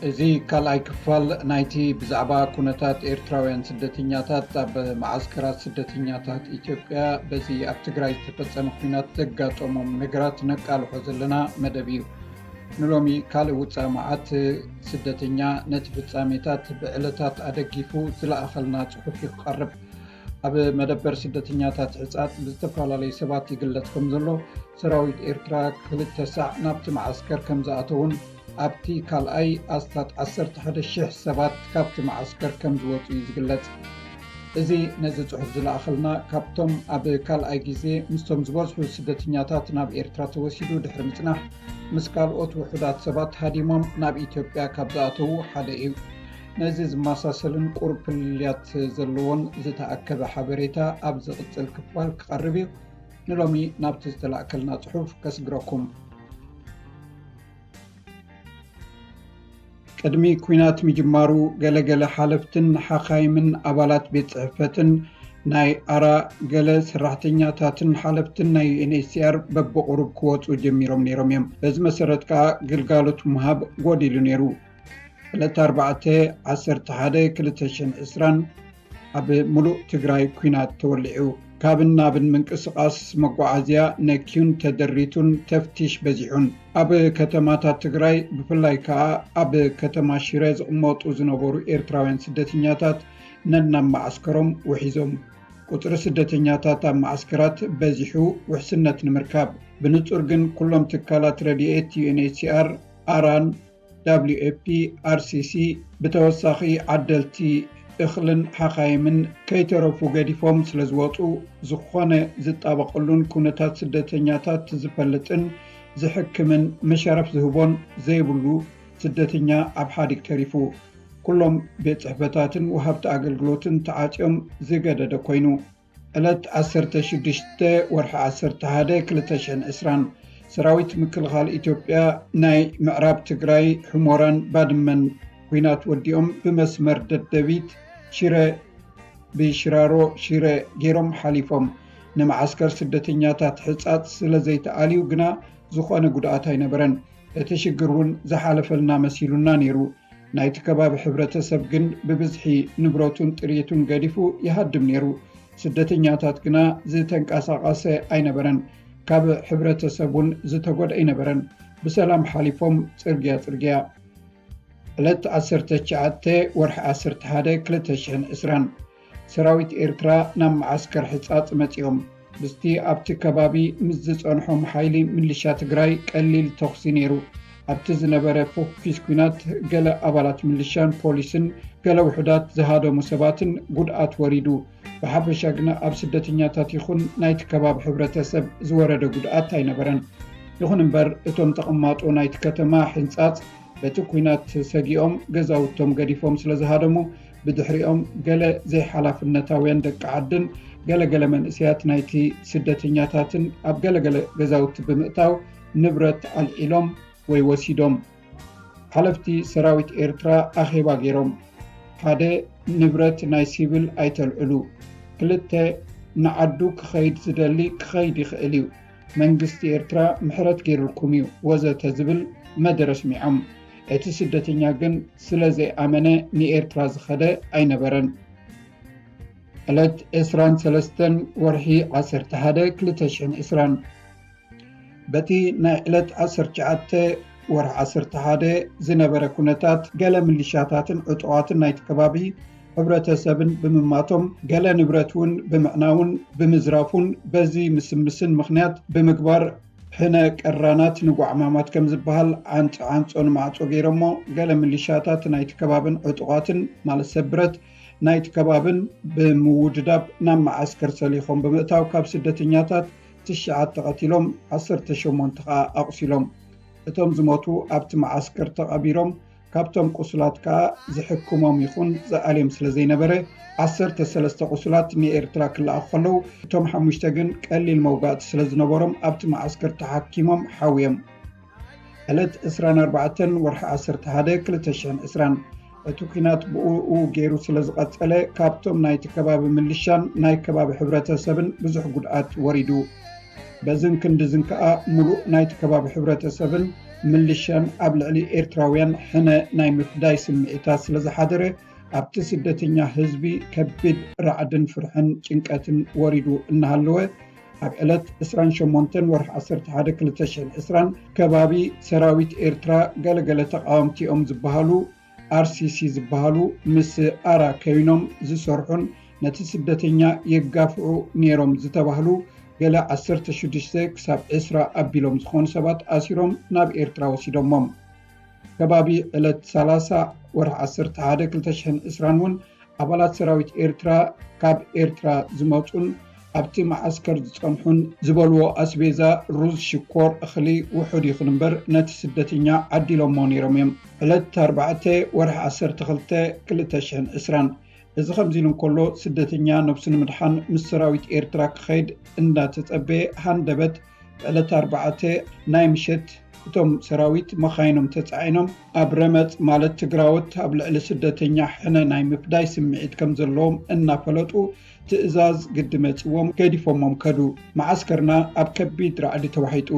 እዚ ካልኣይ ክፋል ናይቲ ብዛዕባ ኩነታት ኤርትራውያን ስደተኛታት ኣብ መዓስከራት ስደተኛታት ኢትዮጵያ፣ በዚ ኣብ ትግራይ ዝተፈጸመ ኲናት ዘጋጠሞም ነገራት ነቃልሖ ዘለና መደብ እዩ። ንሎሚ ካልእ ውጻእ መዓት ስደተኛ ነቲ ፍጻሜታት ብዕለታት ኣደጊፉ ዝለኣኸልና ጽሑፍ እዩ ክቐርብ። ኣብ መደበር ስደተኛታት ሕጻጽ ብዝተፈላለዩ ሰባት ይግለጽ ከም ዘሎ፣ ሰራዊት ኤርትራ ክልተ ሳዕ ናብቲ መዓስከር ከም ዝኣተዉን ኣብቲ ካልኣይ ኣስታት ዓሰርተ ሓደ ሽሕ ሰባት ካብቲ መዓስከር ከም ዝወጹ እዩ ዝግለጽ። እዚ ነዚ ጽሑፍ ዝለኣኸልና ካብቶም ኣብ ካልኣይ ግዜ ምስቶም ዝበዝሑ ስደተኛታት ናብ ኤርትራ ተወሲዱ ድሕሪ ምጽናሕ ምስ ካልኦት ውሑዳት ሰባት ሃዲሞም ናብ ኢትዮጵያ ካብ ዝኣተዉ ሓደ እዩ። ነዚ ዝመሳሰልን ቁሩብ ፍልልያት ዘለዎን ዝተኣከበ ሓበሬታ ኣብ ዝቕጽል ክፋል ክቐርብ እዩ። ንሎሚ ናብቲ ዝተላእከልና ጽሑፍ ከስግረኩም። ቅድሚ ኲናት ምጅማሩ ገለ ገለ ሓለፍትን ሓኻይምን ኣባላት ቤት ጽሕፈትን ናይ ኣራ ገለ ሰራሕተኛታትን ሓለፍትን ናይ ዩ ኤን ኤች ሲ ኣር በብቑሩብ ክወጹ ጀሚሮም ነይሮም እዮም። በዚ መሰረት ከኣ ግልጋሎት ምሃብ ጎዲሉ ነይሩ። ዕለት ኣርባዕተ ዓሰርተ ሓደ ክልተ ሽሕን ዕስራን ኣብ ምሉእ ትግራይ ኲናት ተወሊዑ። ካብን ናብን ምንቅስቓስ መጓዓዝያ ነክዩን ተደሪቱን ተፍቲሽ በዚሑን። ኣብ ከተማታት ትግራይ ብፍላይ ከኣ ኣብ ከተማ ሽረ ዝቕመጡ ዝነበሩ ኤርትራውያን ስደተኛታት ነናብ መዓስከሮም ውሒዞም። ቁጽሪ ስደተኛታት ኣብ መዓስከራት በዚሑ ውሕስነት ንምርካብ። ብንጹር ግን ኩሎም ትካላት ረድኤት ዩ ኤን ኤች ሲ ኣር፣ ኣራን፣ ደብሊው ኤፍ ፒ፣ ኣር ሲ ሲ ብተወሳኺ ዓደልቲ እኽልን ሓኻይምን ከይተረፉ ገዲፎም ስለ ዝወጹ፣ ዝኾነ ዝጣበቐሉን ኩነታት ስደተኛታት ዝፈልጥን ዝሕክምን መሻረፍ ዝህቦን ዘይብሉ ስደተኛ ኣብ ሓዲግ ተሪፉ። ኩሎም ቤት ጽሕፈታትን ወሃብቲ ኣገልግሎትን ተዓጽዮም ዝገደደ ኮይኑ። ዕለት ዓሰርተ ሽዱሽተ ወርሒ ዓሰርተ ሓደ ክልተ ሽሕን ዕስራን ሰራዊት ምክልኻል ኢትዮጵያ ናይ ምዕራብ ትግራይ ሕሞራን ባድመን ኲናት ወዲኦም ብመስመር ደደቢት ሽረ ብሽራሮ ሽረ ገይሮም ሓሊፎም። ንመዓስከር ስደተኛታት ሕጻጽ ስለ ዘይተኣልዩ ግና ዝኾነ ጉድኣት ኣይነበረን። እቲ ሽግር እውን ዝሓለፈልና መሲሉና ነይሩ። ናይቲ ከባቢ ሕብረተሰብ ግን ብብዝሒ ንብረቱን ጥሪቱን ገዲፉ ይሃድም ነይሩ። ስደተኛታት ግና ዝተንቀሳቐሰ ኣይነበረን። ካብ ሕብረተሰብ እውን ዝተጎድአ ኣይነበረን። ብሰላም ሓሊፎም ጽርግያ ጽርግያ። ዕለት ዓሰርተ ትሽዓተ ወርሒ ዓሰርተ ሓደ ክልተ ሽሕን ዕስራን ሰራዊት ኤርትራ ናብ መዓስከር ሕጻጽ መጺኦም። ምስቲ ኣብቲ ከባቢ ምስ ዝጸንሖም ሓይሊ ምልሻ ትግራይ ቀሊል ተኹሲ ነይሩ። ኣብቲ ዝነበረ ፎኪስ ኲናት ገለ ኣባላት ምልሻን ፖሊስን ገለ ውሑዳት ዝሃደሙ ሰባትን ጉድኣት ወሪዱ። ብሓፈሻ ግና ኣብ ስደተኛታት ይኹን ናይቲ ከባቢ ሕብረተሰብ ዝወረደ ጉድኣት ኣይነበረን። ይኹን እምበር እቶም ተቐማጦ ናይቲ ከተማ ሕንጻጽ በቲ ኲናት ሰጊኦም ገዛውቶም ገዲፎም ስለ ዝሃደሙ፣ ብድሕሪኦም ገለ ዘይሓላፍነታውያን ደቂ ዓድን ገለ ገለ መንእሰያት ናይቲ ስደተኛታትን ኣብ ገለ ገለ ገዛውቲ ብምእታው ንብረት ኣልዒሎም ወይ ወሲዶም። ሓለፍቲ ሰራዊት ኤርትራ ኣኼባ ገይሮም። ሓደ፣ ንብረት ናይ ሲቪል ኣይተልዕሉ። ክልተ፣ ንዓዱ ክኸይድ ዝደሊ ክኸይድ ይኽእል እዩ። መንግስቲ ኤርትራ ምሕረት ገይሩልኩም እዩ ወዘተ ዝብል መደረ ኣስሚዖም። እቲ ስደተኛ ግን ስለ ዘይኣመነ ንኤርትራ ዝኸደ ኣይነበረን። ዕለት ዕስራን ሰለስተን ወርሒ ዓሰርተ ሓደ ክልተ ሽሕን ዕስራን በቲ ናይ ዕለት ዓሰርተ ትሽዓተ ወርሒ ዓሰርተ ሓደ ዝነበረ ኩነታት ገለ ምልሻታትን ዕጡቓትን ናይቲ ከባቢ ሕብረተሰብን ብምማቶም ገለ ንብረት እውን ብምዕናውን ብምዝራፉን በዚ ምስምስን ምኽንያት ብምግባር ሕነ ቀራናት ንጓዕማማት ከም ዝበሃል ዓንፂ ዓንፆ ንማዕፆ ገይሮሞ። ገለ ምልሻታት ናይቲ ከባብን ዕጡቓትን ማለት ሰብ ብረት ናይቲ ከባብን ብምውድዳብ ናብ መዓስከር ሰሊኾም ብምእታው ካብ ስደተኛታት ትሽዓተ ቀቲሎም ዓሰርተ ሸሞንተ ከዓ ኣቑሲሎም። እቶም ዝሞቱ ኣብቲ መዓስከር ተቐቢሮም። ካብቶም ቁሱላት ከኣ ዝሕክሞም ይኹን ዝኣልዮም ስለ ዘይነበረ ዓሰርተ ሰለስተ ቁሱላት ንኤርትራ ክለኣኹ ከለዉ እቶም ሓሙሽተ ግን ቀሊል መውጋእቲ ስለ ዝነበሮም ኣብቲ መዓስከር ተሓኪሞም ሓውዮም። ዕለት ዕስራን ኣርባዕተን ወርሒ ዓሰርተ ሓደ ክልተ ሽሕን ዕስራን እቲ ኲናት ብእኡ ገይሩ ስለ ዝቐጸለ ካብቶም ናይቲ ከባቢ ምልሻን ናይ ከባቢ ሕብረተሰብን ብዙሕ ጉድኣት ወሪዱ። በዝን ክንድዝን ከኣ ምሉእ ናይቲ ከባቢ ሕብረተሰብን ምልሻን ኣብ ልዕሊ ኤርትራውያን ሕነ ናይ ምፍዳይ ስምዒታት ስለ ዝሓደረ፣ ኣብቲ ስደተኛ ህዝቢ ከቢድ ራዕድን ፍርሕን ጭንቀትን ወሪዱ እናሃለወ፣ ኣብ ዕለት ዕስራን ሸሞንተን ወርሒ ዓሰርተ ሓደ ክልተ ሽሕን ዕስራን ከባቢ ሰራዊት ኤርትራ ገለገለ ተቃወምቲኦም ዝበሃሉ ኣርሲሲ ዝበሃሉ ምስ ኣራ ከይኖም ዝሰርሑን ነቲ ስደተኛ የጋፍዑ ነይሮም ዝተባህሉ ገለ ዓሰርተ ሽዱሽተ ክሳብ ዕስራ ኣቢሎም ዝኾኑ ሰባት ኣሲሮም ናብ ኤርትራ ወሲዶሞም። ከባቢ ዕለት ሰላሳ ወርሒ ዓሰርተ ሓደ ክልተ ሽሕን ዕስራን እውን ኣባላት ሰራዊት ኤርትራ ካብ ኤርትራ ዝመጹን ኣብቲ መዓስከር ዝጸንሑን ዝበልዎ ኣስቤዛ፣ ሩዝ፣ ሽኮር፣ እኽሊ ውሑድ ይኹን እምበር ነቲ ስደተኛ ዓዲሎሞ ነይሮም እዮም። ዕለት ኣርባዕተ ወርሒ ዓሰርተ ክልተ ክልተ ሽሕን ዕስራን። እዚ ከምዚ ኢሉ እንከሎ፣ ስደተኛ ነብሱ ንምድሓን ምስ ሰራዊት ኤርትራ ክኸይድ እንዳተጸበየ ሃንደበት ዕለት ኣርባዕተ ናይ ምሸት እቶም ሰራዊት መኻይኖም ተጻዒኖም ኣብ ረመጽ ማለት ትግራዎት ኣብ ልዕሊ ስደተኛ ሕነ ናይ ምፍዳይ ስምዒት ከም ዘለዎም እናፈለጡ ትእዛዝ ግዲ መጺዎም ገዲፎሞም ከዱ። መዓስከርና ኣብ ከቢድ ራዕዲ ተዋሒጡ፣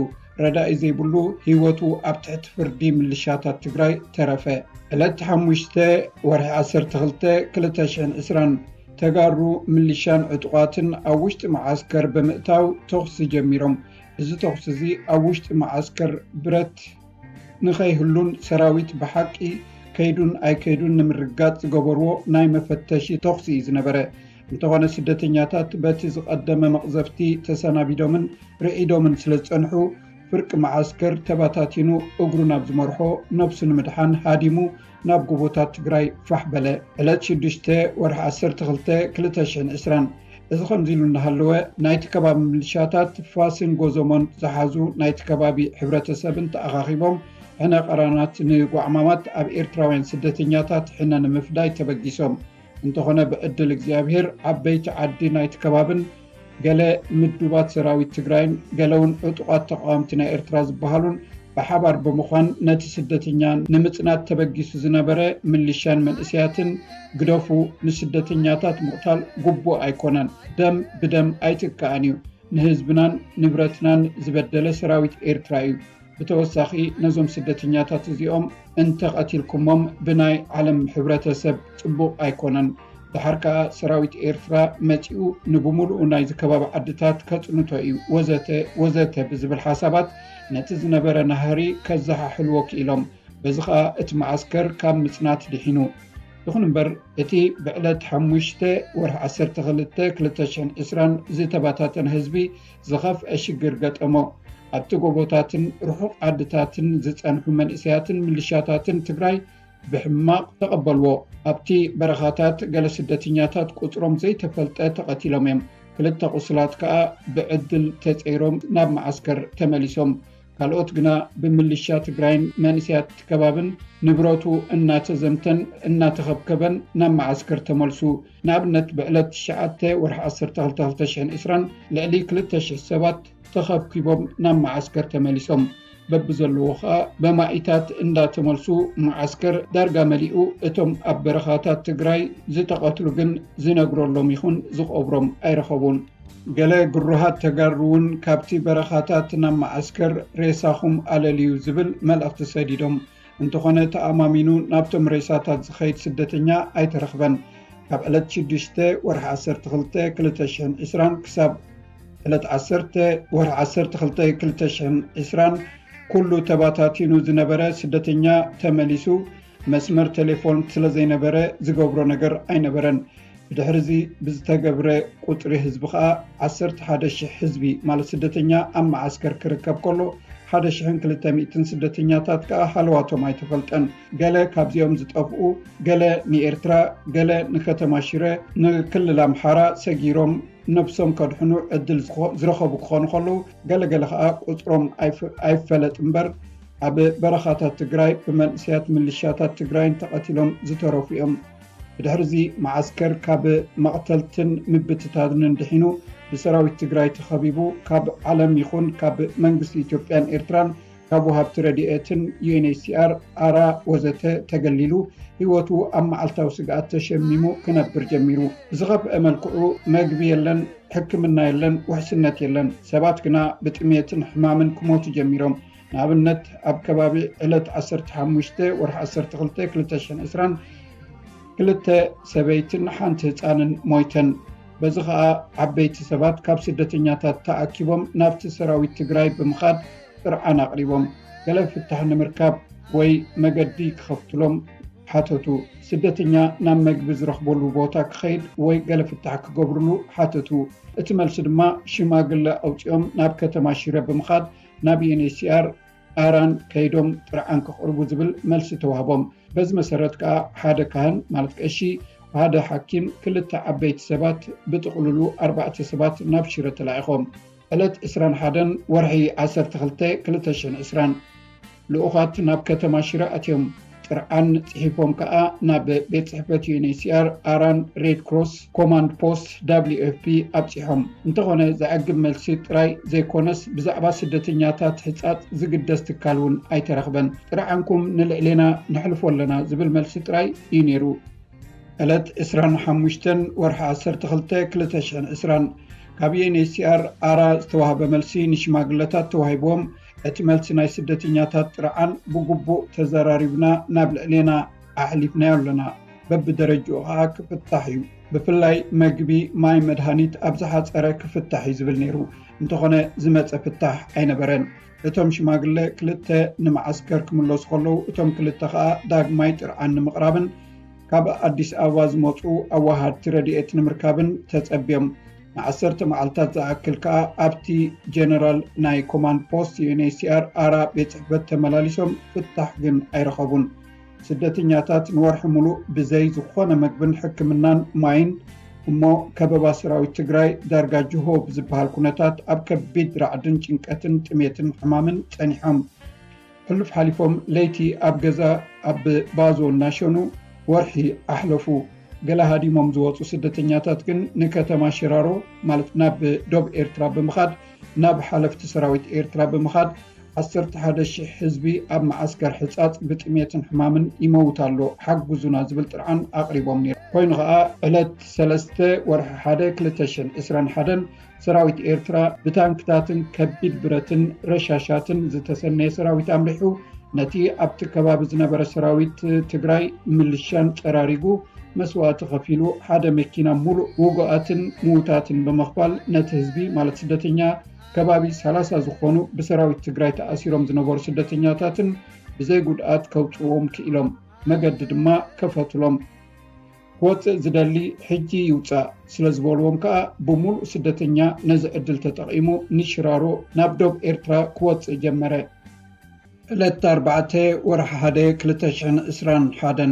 ረዳኢ ዘይብሉ ህይወቱ ኣብ ትሕቲ ፍርዲ ምልሻታት ትግራይ ተረፈ። ዕለት ሓሙሽተ ወርሒ ዓሰርተ ክልተ ክልተ ሽሕን ዕስራን ተጋሩ ምልሻን ዕጡቓትን ኣብ ውሽጢ መዓስከር ብምእታው ተኹሲ ጀሚሮም። እዚ ተኹሲ እዚ ኣብ ውሽጢ መዓስከር ብረት ንኸይህሉን ሰራዊት ብሓቂ ከይዱን ኣይከይዱን ንምርጋጽ ዝገበርዎ ናይ መፈተሺ ተኹሲ እዩ ዝነበረ። እንተኾነ ስደተኛታት በቲ ዝቐደመ መቕዘፍቲ ተሰናቢዶምን ርዒዶምን ስለ ዝጸንሑ፣ ፍርቂ መዓስከር ተባታቲኑ እግሩ ናብ ዝመርሖ ነብሱ ንምድሓን ሃዲሙ ናብ ጎቦታት ትግራይ ፋሕ በለ። ዕለት ሽዱሽተ ወርሒ ዓሰርተ ክልተ ክልተ ሽሕን ዕስራን። እዚ ከምዚ ኢሉ እናሃለወ፣ ናይቲ ከባቢ ምልሻታት ፋስን ጎዞሞን ዝሓዙ ናይቲ ከባቢ ሕብረተሰብን ተኣኻኺቦም ሕነ ቀራናት ንጓዕማማት ኣብ ኤርትራውያን ስደተኛታት ሕነ ንምፍዳይ ተበጊሶም። እንተኾነ ብዕድል እግዚኣብሔር ዓበይቲ ዓዲ ናይቲ ከባብን ገለ ምዱባት ሰራዊት ትግራይን ገለ እውን ዕጡቓት ተቃወምቲ ናይ ኤርትራ ዝበሃሉን ብሓባር ብምዃን ነቲ ስደተኛ ንምጽናት ተበጊሱ ዝነበረ ምልሻን መንእሰያትን ግደፉ፣ ንስደተኛታት ምቕታል ግቡእ ኣይኮነን፣ ደም ብደም ኣይትካእን እዩ፣ ንህዝብናን ንብረትናን ዝበደለ ሰራዊት ኤርትራ እዩ። ብተወሳኺ ነዞም ስደተኛታት እዚኦም እንተቐቲልኩሞም ብናይ ዓለም ሕብረተሰብ ጽቡቕ ኣይኮነን። ደሓር ከኣ ሰራዊት ኤርትራ መጺኡ ንብምሉኡ ናይዚ ከባቢ ዓድታት ከጽንቶ እዩ፣ ወዘተ ወዘተ ብዝብል ሓሳባት ነቲ ዝነበረ ናህሪ ከዘሓሕልዎ ክኢሎም። በዚ ኸኣ እቲ መዓስከር ካብ ምጽናት ድሒኑ። ይኹን እምበር እቲ ብዕለት ሓሙሽተ ወርሒ ዓሰርተ ክልተ ክልተ ሽሕን ዕስራን ዝተበታተነ ህዝቢ ዝኸፍአ ሽግር ገጠሞ። ኣብቲ ጎቦታትን ርሑቕ ዓድታትን ዝጸንሑ መንእሰያትን ምልሻታትን ትግራይ ብሕማቕ ተቐበልዎ። ኣብቲ በረኻታት ገለ ስደተኛታት ቁጽሮም ዘይተፈልጠ ተቐቲሎም እዮም። ክልተ ቁስላት ከኣ ብዕድል ተጸይሮም ናብ መዓስከር ተመሊሶም። ካልኦት ግና ብምልሻ ትግራይን መንእሰያት ከባብን ንብረቱ እናተዘምተን እናተኸብከበን ናብ መዓስከር ተመልሱ። ንኣብነት ብዕለት ትሽዓተ ወርሒ ዓሰርተ ክልተ ክልተ ሽሕን ዕስራን ልዕሊ ክልተ ሽሕ ሰባት ተኸብኪቦም ናብ መዓስከር ተመሊሶም። በብዘለዎ ኸኣ በማኢታት እንዳተመልሱ መዓስከር ዳርጋ መሊኡ። እቶም ኣብ በረኻታት ትግራይ ዝተቐትሉ ግን ዝነግረሎም ይኹን ዝቐብሮም ኣይረኸቡን። ገለ ግሩሃት ተጋሩ እውን ካብቲ በረኻታት ናብ መዓስከር ሬሳኹም ኣለልዩ ዝብል መልእኽቲ ሰዲዶም። እንተኾነ ተኣማሚኑ ናብቶም ሬሳታት ዝኸይድ ስደተኛ ኣይተረኽበን። ካብ ዕለት ሽዱሽተ ወርሒ ዓሰርተ ክልተ ክልተ ሽሕን ዕስራን ክሳብ ዕለት ዓሰርተ ወርሒ ዓሰርተ ክልተ ክልተ ሽሕን ዕስራን ኩሉ ተባታቲኑ ዝነበረ ስደተኛ ተመሊሱ። መስመር ቴሌፎን ስለ ዘይነበረ ዝገብሮ ነገር ኣይነበረን። ብድሕሪ እዚ ብዝተገብረ ቁጽሪ ህዝቢ ከኣ ዓሰርተ ሓደ ሽሕ ህዝቢ ማለት ስደተኛ ኣብ መዓስከር ክርከብ ከሎ፣ ሓደ ሽሕን ክልተ ሚእትን ስደተኛታት ከኣ ሃለዋቶም ኣይተፈልጠን። ገለ ካብዚኦም ዝጠፍኡ፣ ገለ ንኤርትራ፣ ገለ ንከተማ ሽረ፣ ንክልል ኣምሓራ ሰጊሮም ነብሶም ከድሕኑ ዕድል ዝኸ-፣ ዝረኸቡ ክኾኑ ከለዉ፣ ገለ ገለ ከኣ ቁጽሮም ኣይፍ-፣ ኣይፈለጥ እምበር፣ ኣብ በረኻታት ትግራይ ብመንእሰያት ምልሻታት ትግራይን ተቐቲሎም ዝተረፉ እዮም። ብድሕሪ እዚ መዓስከር ካብ መቕተልትን ምብትታንን ድሒኑ ብሰራዊት ትግራይ ተኸቢቡ ካብ ዓለም ይኹን ካብ መንግስቲ ኢትዮጵያን ኤርትራን ካብ ወሃብቲ ረድኤትን ዩ ኤን ኤች ሲ ኣር፣ ኣራ ወዘተ ተገሊሉ፣ ህይወቱ ኣብ መዓልታዊ ስግኣት ተሸሚሙ ክነብር ጀሚሩ። ብዝኸፍአ መልክዑ፣ መግቢ የለን፣ ሕክምና የለን፣ ውሕስነት የለን። ሰባት ግና ብጥሜትን ሕማምን ክሞቱ ጀሚሮም። ንኣብነት፣ ኣብ ከባቢ ዕለት ዓሰርተ ሓሙሽተ ወርሒ ዓሰርተ ክልተ ክልተ ሽሕን ዕስራን፣ ክልተ ሰበይትን ሓንቲ ህፃንን ሞይተን። በዚ ኸኣ፣ ዓበይቲ ሰባት ካብ ስደተኛታት ተኣኪቦም ናብቲ ሰራዊት ትግራይ ብምኻድ ጥርዓን ኣቕሪቦም፣ ገለ ፍታሕ ንምርካብ ወይ መገዲ ክኸፍትሎም ሓተቱ። ስደተኛ ናብ መግቢ ዝረኽበሉ ቦታ ክኸይድ ወይ ገለ ፍታሕ ክገብርሉ ሓተቱ። እቲ መልሲ ድማ፣ ሽማግለ ኣውጺኦም ናብ ከተማ ሽረ ብምኻድ ናብ ዩ ኤን ኤች ሲ ኣር ኣራን ከይዶም ጥርዓን ከቕርቡ ዝብል መልሲ ተዋህቦም። በዚ መሰረት ከኣ፣ ሓደ ካህን፣ ማለት ቀሺ፣ ሓደ ሓኪም፣ ክልተ ዓበይቲ ሰባት፣ ብጥቕልሉ ኣርባዕተ ሰባት ናብ ሽረ ተላኢኾም። ዕለት ዕስራን ሓደን ወርሒ ዓሰርተ ክልተ ክልተ ሽሕን ዕስራን፣ ልኡኻት ናብ ከተማ ሽረ ኣትዮም። ጥርዓን ጽሒፎም ከኣ ናብ ቤት ጽሕፈት ዩ ኤን ኤች ሲ ኣር ኣራን ሬድ ክሮስ ኮማንድ ፖስት ደብሊው ኤፍ ፒ ኣብጺሖም። እንተኾነ፣ ዘዕግብ መልሲ ጥራይ ዘይኮነስ፣ ብዛዕባ ስደተኛታት ሕጻጽ ዝግደስ ትካል እውን ኣይተረኽበን። ጥርዓንኩም ንልዕሌና ነሕልፎ ኣለና ዝብል መልሲ ጥራይ እዩ ነይሩ። ዕለት ዕስራን ሓሙሽተን ወርሒ ዓሰርተ ክልተ ክልተ ሽሕን ዕስራን፣ ካብ ዩ ኤን ኤች ሲ ኣር ኣራ ዝተዋህበ መልሲ ንሽማግለታት ተዋሂብዎም፣ እቲ መልሲ ናይ ስደተኛታት ጥርዓን ብግቡእ ተዘራሪብና ናብ ልዕሌና ኣሕሊፍናዮ ኣለና። በብደረጅኡ ኸኣ ክፍታሕ እዩ። ብፍላይ መግቢ፣ ማይ፣ መድሃኒት ኣብ ዝሓጸረ ክፍታሕ እዩ ዝብል ነይሩ። እንተኾነ ዝመጸ ፍታሕ ኣይነበረን። እቶም ሽማግለ ክልተ ንመዓስከር ክምለሱ ከለዉ፣ እቶም ክልተ ኸኣ ዳግማይ ጥርዓን ንምቕራብን ካብ ኣዲስ ኣበባ ዝመጹ ኣዋሃድቲ ረድኤት ንምርካብን ተጸብዮም። ንዓሰርተ መዓልታት ዝኣክል ከኣ ኣብቲ ጀነራል ናይ ኮማንድ ፖስት ዩ ኤን ኤች ሲ ኣር ኣራ ቤት ጽሕፈት ተመላሊሶም ፍታሕ ግን ኣይረኸቡን። ስደተኛታት ንወርሒ ሙሉእ ብዘይ ዝኾነ መግብን ሕክምናን ማይን፣ እሞ ከበባ ሰራዊት ትግራይ ዳርጋ ጅሆ ብዝበሃል ኩነታት ኣብ ከቢድ ራዕድን ጭንቀትን ጥሜትን ሕማምን ጸኒሖም። ሕሉፍ ሓሊፎም ለይቲ ኣብ ገዛ ኣብ ባዞ እናሸኑ ወርሒ ኣሕለፉ። ገለ ሃዲሞም ዝወጹ ስደተኛታት ግን ንከተማ ሽራሮ፣ ማለት ናብ ዶብ ኤርትራ ብምኻድ፣ ናብ ሓለፍቲ ሰራዊት ኤርትራ ብምኻድ፣ ዓሰርተ ሓደ ሽሕ ህዝቢ ኣብ መዓስከር ሕጻጽ ብጥሜትን ሕማምን ይመውት ኣሎ፣ ሓግዙና ዝብል ጥርዓን ኣቕሪቦም ነይሮም። ኮይኑ ኸኣ፣ ዕለት ሰለስተ ወርሒ ሓደ ክልተ ሽሕን ዕስራን ሓደን ሰራዊት ኤርትራ ብታንክታትን ከቢድ ብረትን ረሻሻትን ዝተሰነየ ሰራዊት ኣምሪሑ፣ ነቲ ኣብቲ ከባቢ ዝነበረ ሰራዊት ትግራይ ምልሻን ጸራሪጉ፣ መስዋእቲ ከፊሉ፣ ሓደ መኪና ሙሉእ ውጉኣትን ምዉታትን ብምኽፋል፣ ነቲ ህዝቢ፣ ማለት ስደተኛ፣ ከባቢ ሰላሳ ዝኾኑ ብሰራዊት ትግራይ ተኣሲሮም ዝነበሩ ስደተኛታትን ብዘይ ጉድኣት ከውጽዎም ክኢሎም። መገዲ ድማ ከፈቱሎም። ክወጽእ ዝደሊ ሕጂ ይውጻእ ስለ ዝበልዎም ከኣ፣ ብምሉእ ስደተኛ ነዚ ዕድል ተጠቒሙ፣ ንሽራሮ ናብ ዶብ ኤርትራ ክወጽእ ጀመረ። ዕለት ኣርባዕተ ወርሒ ሓደ ክልተ ሽሕን ዕስራን ሓደን፣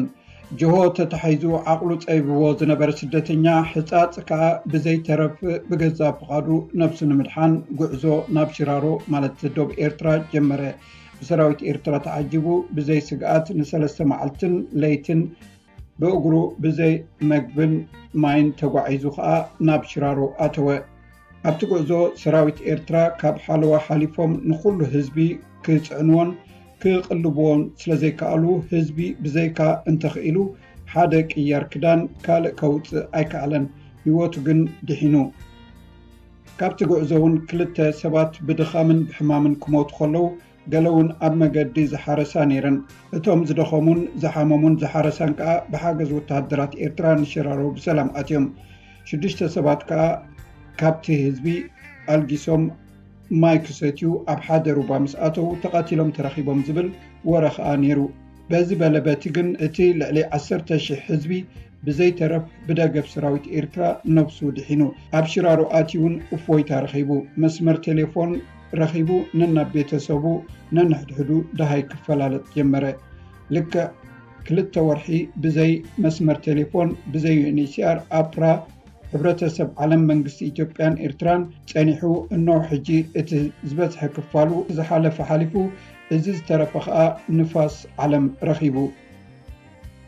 ጅሆ ተታሒዙ ዓቕሉ ጸቢብዎ ዝነበረ ስደተኛ፣ ሕጻጽ ከኣ ብዘይተረፍ ብገዛእ ፍቓዱ ነብሱ ንምድሓን ጉዕዞ ናብ ሽራሮ፣ ማለት ዶብ ኤርትራ፣ ጀመረ። ብሰራዊት ኤርትራ ተዓጂቡ፣ ብዘይ ስግኣት ንሰለስተ መዓልትን ለይትን ብእግሩ ብዘይ መግብን ማይን ተጓዒዙ ኸኣ ናብ ሽራሮ ኣተወ። ኣብቲ ጉዕዞ ሰራዊት ኤርትራ ካብ ሓለዋ ሓሊፎም ንኹሉ ህዝቢ ክጽዕንዎን ክቕልብዎን ስለ ዘይከኣሉ፣ ህዝቢ ብዘይካ እንተኽኢሉ ሓደ ቅያር ክዳን ካልእ ከውጽእ ኣይከኣለን። ህይወቱ ግን ድሒኑ። ካብቲ ጉዕዞ እውን ክልተ ሰባት ብድኻምን ብሕማምን ክሞቱ ከለዉ፣ ገለ እውን ኣብ መገዲ ዝሓረሳ ነይረን። እቶም ዝደኸሙን ዝሓመሙን ዝሓረሳን ከኣ ብሓገዝ ወተሃደራት ኤርትራ ንሽራሮ ብሰላም ኣትዮም። ሽዱሽተ ሰባት ከኣ ካብቲ ህዝቢ ኣልጊሶም ማይ ክሰትዩ ኣብ ሓደ ሩባ ምስ ኣተዉ ተቐቲሎም ተረኺቦም ዝብል ወረ ከኣ ነይሩ። በዚ በለ በቲ ግን እቲ ልዕሊ ዓሰርተ ሽሕ ህዝቢ ብዘይተረፍ ብደገፍ ሰራዊት ኤርትራ ነብሱ ድሒኑ። ኣብ ሽራሮ ኣትዩ እውን እፎይታ ረኺቡ። መስመር ቴሌፎን ረኺቡ ነናብ ቤተሰቡ ነንሕድሕዱ ደሃይ ክፈላለጥ ጀመረ። ልክዕ ክልተ ወርሒ ብዘይ መስመር ቴሌፎን፣ ብዘይ ዩ ኤን ኤች ሲ ኣር፣ ኣፕራ፣ ሕብረተሰብ ዓለም፣ መንግስቲ ኢትዮጵያን ኤርትራን ጸኒሑ፣ እነሆ ሕጂ እቲ ዝበዝሐ ክፋሉ ዝሓለፈ ሓሊፉ፣ እዚ ዝተረፈ ኸኣ ንፋስ ዓለም ረኺቡ።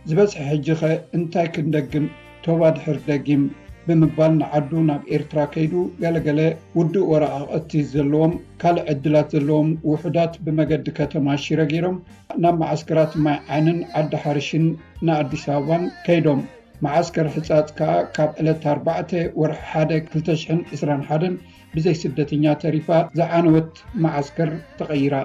ዝበዝሐ ሕጂ ኸ እንታይ ክንደግም? ቶባ ድሕር ደጊም ብምባል ንዓዱ ናብ ኤርትራ ከይዱ፣ ገለገለ ውዱእ ወረቓቕቲ ዘለዎም ካልእ ዕድላት ዘለዎም ውሑዳት ብመገዲ ከተማ ሽረ ገይሮም ናብ መዓስከራት ማይ ዓይንን ዓዲ ሓርሽን ንኣዲስ ኣበባን ከይዶም። መዓስከር ሕጻጽ ከኣ ካብ ዕለት ኣርባዕተ ወርሒ ሓደ ክልተ ሽሕን ዕስራን ሓደን ብዘይ ስደተኛ ተሪፋ ዝዓነወት መዓስከር ተቐይራ።